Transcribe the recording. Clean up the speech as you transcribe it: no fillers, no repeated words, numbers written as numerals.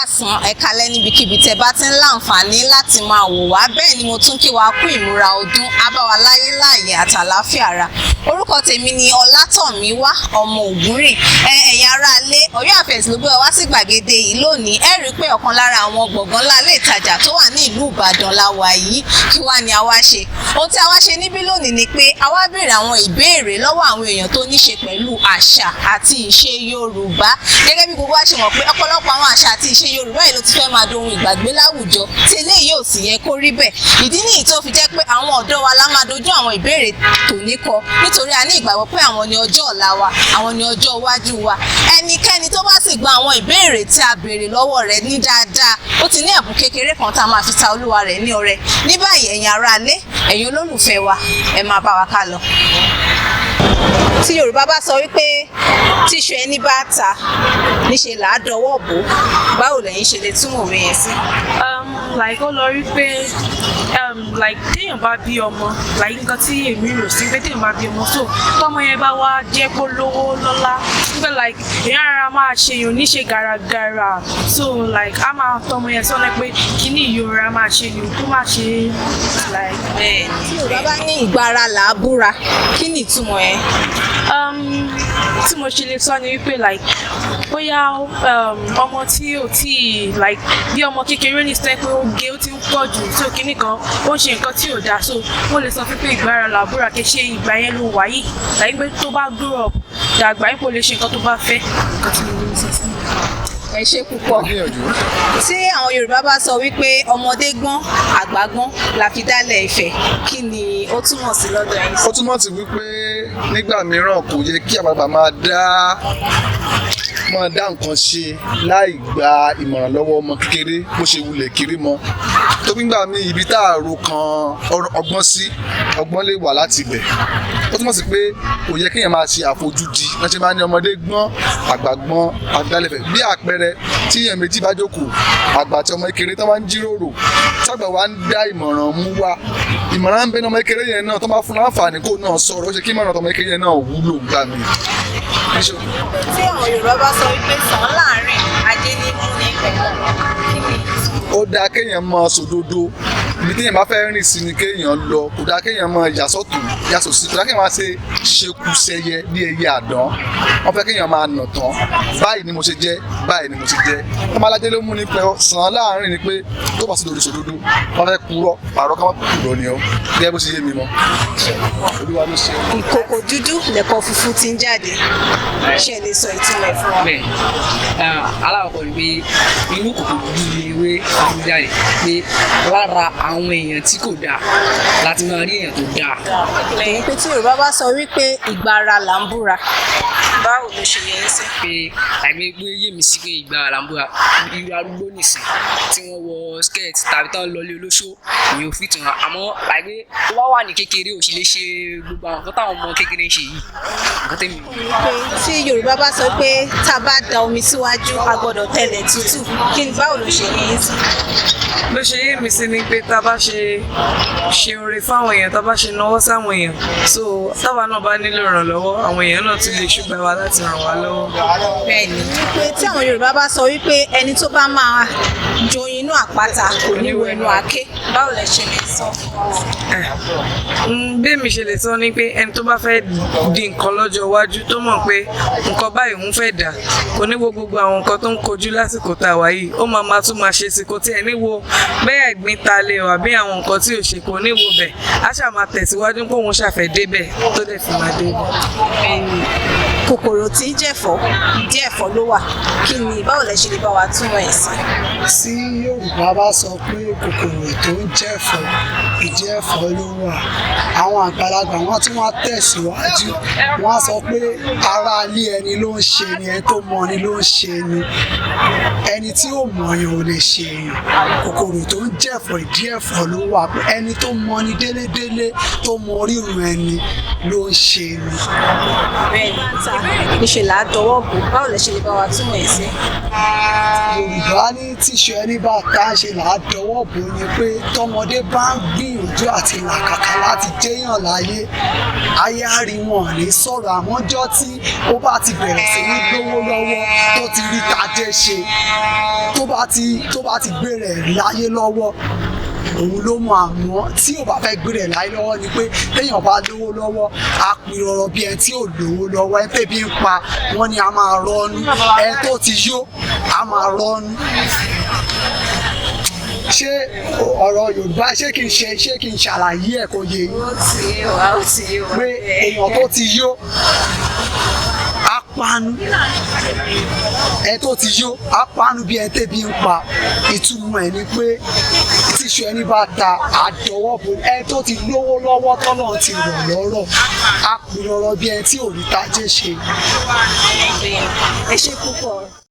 Káàsán, ẹ káalẹ́ níbikíbi tẹ́ bá ti ń láǹfààní láti máa wò wá. Bẹ́ẹ̀ ni mo tún kí wa kú ìmúra ọdún, abáwa láyé láàyè àtàláfíà ara. Orúkọ tèmi ni Ọlátọ̀míwá ọmọ Ògúnrìn. Ẹ ẹ̀yin aráalé, Ọ̀yọ́ Affairs ló gbé wa wá sí gbàgede yìí lónìí. Ẹ rí i pé ọ̀kan lára àwọn gbọ̀ngàn ńlá ilé ìtajà tó wà ní ìlú Ìbàdàn la wà yìí. Kí wá ni a wá ṣe? Ohun tí a wá ṣe níbí lónìí ni pé a wá béèrè àwọn ìbéèrè lọ́wọ́ àwọn èèyàn tó ní ṣe pẹ̀lú àṣà àti ìṣe Yorùbá. Gẹ́gẹ́ bí gbogbo wa ṣe mọ̀ pé ọ̀pọ̀lọpọ̀ àwọn àṣà àti ìṣe Yorùbá yìí ló ti fẹ́ máa dohun ìgbàgbé láwùjọ, tí eléyìí ò sì yẹ kó rí bẹ́ẹ̀. Ìdí nìyí tó fi jẹ́ pé àwọn ọ̀dọ́ wa la máa dojú àwọn ìbéèrè tòní kọ, nítorí a ní ìgbàgbọ́ pé àwọn ni ọjọ́ ọ̀la wa, àwọn ni ọjọ́ iwájú wa. Ẹnikẹ́ni tó bá sì gba àwọn ìbéèrè tí a béèrè lọ́wọ́ rẹ̀ ní dáadáa, ó ti ní ẹ̀bùn kékeré kan tá a máa fi ta olúwa rẹ̀ ní ọrẹ. Ní báyìí, ẹ̀yin aráalé, ẹ̀yin olólùfẹ́ wa, ẹ máa bá wa ká lọ. Tí Yorùbá bá sọ wípé tíṣu ẹni bá ta, níṣe là á dọwọ́ bò ó, báwo lẹ̀yin ṣe lè túmọ̀ òwe yẹn sí? Like ó lọ rí pé like téèyàn bá bí ọmọ, like nǹkan tí èmi rò sí pé téèyàn bá bí ọmọ, so tọmọ yẹn bá wá jẹ́ kó lówó lọ́lá, nígbà like èèyàn ara máa ṣe, èèyàn ní ṣe gàràgàrà, so like a máa tọmọ yẹn sọ́nà pé kíní ìyóra máa ṣe ni kó má ṣe like. Bẹ́ẹ̀ni. Tí Yorùbá bá ní ìgbára là á búra, kí ni ìtumọ̀ ẹ̀? Tí mo ṣe lè sọ ni wípé like bóyá ọmọ tí ò tí like bí ọmọ kékeré ní sọ pé ó gé, ó ti ń pọ̀ jù, so kinní kan ó ń ṣe nǹkan tí ò dáa, so wọ́n lè sọ fún pé ìgbára làbúra, kì í ṣe ìgbà yẹn ló wà yìí, like pé tó bá grow up dàgbà yín kò lè ṣe nǹkan tó bá fẹ́. Nǹkan tí mo lè sọ sí. Ẹ ṣe púpọ̀. Gbìyànjú. Tí àwọn Yorùbá bá sọ wípé ọmọdé gbọ́n, àgbà gbọ́n la fi dálẹ̀ Ifẹ̀, kí ni ó túmọ̀ sí lọ́dọ̀ yín? Ó túmọ̀ sí wípé nígbà mìíràn, kò yẹ kí àgbàlagbà máa dá nǹkan ṣe láì gba ìmọ̀ràn lọ́wọ́ ọmọ kékeré, bó ṣe wulẹ̀ kiri mọ́ tó. Gbígbà mí, ibi tá a ro kan ọgbọ́n sí, ọgbọ́n lè wà láti ibẹ̀. Ó túmọ̀ sí pé kò yẹ kéèyàn máa ṣe àfojúdi. Wọ́n ṣe máa ní ọmọdé gbọ́n, àgbà gbọ́n, àgbálẹ̀fẹ̀. Bí àpẹẹrẹ, tí èèyàn méjì bá jókòó, àgbà àti ọmọ kékeré, tó bá ń jíròrò, tágbà wa ń dá ìmọ̀ràn mú wá, ìmọ̀ràn ń bẹ ní ọmọ kékeré yẹn náà, tó bá fún láǹfààní kó náà sọ̀rọ̀, ó ṣe kí ìmọ̀ràn tọmọ kékeré yẹn náà wúlò gbà mí. Tí àwọn Yorùbá bá sọ wípé sàn láàrin ajé ní mú ní pẹ̀lú, kí ni ìtumọ̀? Ó dáa kéèyàn máa sòdodo. Ibi téèyàn bá fẹ́ rìn sí ni kéèyàn lọ. Kò dáa kéèyàn máa yà sọ́tún, yà sósì. Kò dáa kéèyàn máa ṣe ṣekúṣẹyẹ bí ẹyẹ àdán. Wọ́n fẹ́ kéèyàn máa nà tán, báyìí ni mo ṣe jẹ́, báyìí ni mo ṣe jẹ́. Ọmọ alájẹ ló mú ní pẹ́ sàn án láàrin ni pé tó bá sòdodo sòdodo, wọ́n fẹ́ purọ́ pàrọ̀, ká má purọ́ ni ọ́. Gẹ́gẹ́ bó ṣe yé mi mọ́, Olúwa ló ṣe. Ìkòkò dúdú lẹ̀kọ funfun ti ń jáde, ṣé ẹ lè sọ ìtumọ̀ ẹ̀ fún wa? Bẹ́ẹ̀, alákọ̀ọ́kọ́ ni pé inú kòkò dúdú ni ewé funfun jáde, pé lára àwọn èèyàn tí kò dáa láti máa rí èèyàn tó dáa. Lẹ́yìn pé tí Yorùbá bá sọ wípé ìgbára là ń búra, báwo ló ṣe yẹ ẹ́ sí? Pé àìpé pé yé mi sí pé ìgbà là ń búra, irú arúgbó nìsín tí wọ́n wọ skirt tàbí tán lọ ilé olóṣó, ìyẹn ò fi tàn án. Àmọ́ àìpé tó bá wà ní kékeré, ò sì lè ṣe gbogbo àwọn nǹkan táwọn ọmọ kékeré ń ṣe yìí. Nǹkan tẹ́mi Pé tí Yorùbá bá sọ pé tá a bá da omi síwájú, a gbọ́dọ̀ tẹ̀lẹ̀ tútù, kí ni, báwo ló ṣe yẹ ẹ́ sí? Bó ṣe yé mi sí ni pé tá a bá ṣe ṣe oore fáwọn èèyàn, tá a bá ṣe náwó sáwọn èèyàn, so táwa náà bá nílò ìrànlọ́wọ́, àwọn èèyàn náà tún lè ṣùgbọ́n wa láti ràn wá lọ́wọ́. Bẹ́ẹ̀ni, wípé tí àwọn Yorùbá bá sọ wípé ẹni tó bá máa joyin inú àpáta kò ní wo ẹnu àáké, báwo lẹ ṣe lè sọ fún wa? Bí èmi ṣe lè sọ ni pé ẹni tó bá fẹ́ di nǹkan lọ́jọ́ iwájú, tó mọ̀ pé nǹkan báyìí òun fẹ́ dà, kò ní wo gbogbo àwọn nǹkan tó ń kojú lásìkò tá a wà yìí, ó máa máa tún máa ṣe sí, kò tí ẹ̀ ní wo bẹ́ẹ̀ ẹ̀gbin ta lè wà bí àwọn nǹkan tí ò ṣe, kò ní wo bẹ̀, á ṣáà máa tẹ̀síwájú pé òun ṣàfẹ́ débẹ̀, tó dẹ̀ fi máa débẹ̀. Kòkòrò tí ń jẹ̀fọ́, ìdí ẹ̀fọ́ ló wà, kí ni, báwo lẹ ṣe lè bá wa túmọ̀ ẹ̀ sí? Tí Yorùbá bá sọ pé kòkòrò tó ń jẹ̀fọ́, ìdí ẹ̀fọ́ ló wà, àwọn àgbàlagbà wọn tún wá tẹ̀síwájú, wọ́n á sọ pé ará ilé ẹni ló ń ṣe ni, ẹni tó mọ ni ló ń ṣe ni, ẹni tí ò mọ̀yàn ò lè ṣe èèyàn. Kòkòrò tó ń jẹ̀fọ́, ìdí ẹ̀fọ́ ló wà, pé ẹni tó mọ ni délédélé, tó mọ orírun ẹni ló ń ṣe ni. Bẹ́ẹ̀ni. níṣẹ́ là á dọwọ́ bò. Báwo lẹ ṣe lè bá wa túmọ̀ ẹ̀ sí? Yorùbá ní tíṣu ẹni bá ta ṣe là á dọwọ́ bò ni pé tọmọdé bá ń gbìyànjú àti làkàkà láti jẹ́yàn láyé, ayé á rí wọn ní sọ̀rọ̀. Àmọ́jọ́ tí ó bá ti bẹ̀rẹ̀ sí ní lówó lọ́wọ́, tó ti rí tajẹ́ ṣe, tó bá ti gbé rẹ̀ láyé lọ́wọ́, òun ló mọ. Àmọ́ tí ò bá fẹ́ gbé rẹ̀ láyé lọ́wọ́ ni pé téèyàn bá lówó lọ́wọ́, á pirọrọ bí ẹni tí ò lówó lọ́wọ́. Ẹni tẹ́bi ń pa wọ́n ní a máa rọ́ọ̀nù, ẹni tó ti yó a máa rọ́ọ̀nù. Ṣé ọ̀rọ̀ Yorùbá, ṣé kí n ṣàlàyé ẹ̀ kó yé yín? Ó ti yé wa, ó ti yé wa. Pé èèyàn tó ti yó á panu, ẹni tó ti yó á panu bí ẹni tẹ́bi ń pa. Ìtumọ̀ ẹ̀ ni pé tíṣu ẹni bá ta àdọwọ́bò, ẹni tó ti lówó lọ́wọ́, tọ́lọ́run ti rọ̀ lọ́rọ̀, á pirọrọ bí ẹni tí ò rí tajé ṣe. Ẹ ṣé púpọ̀.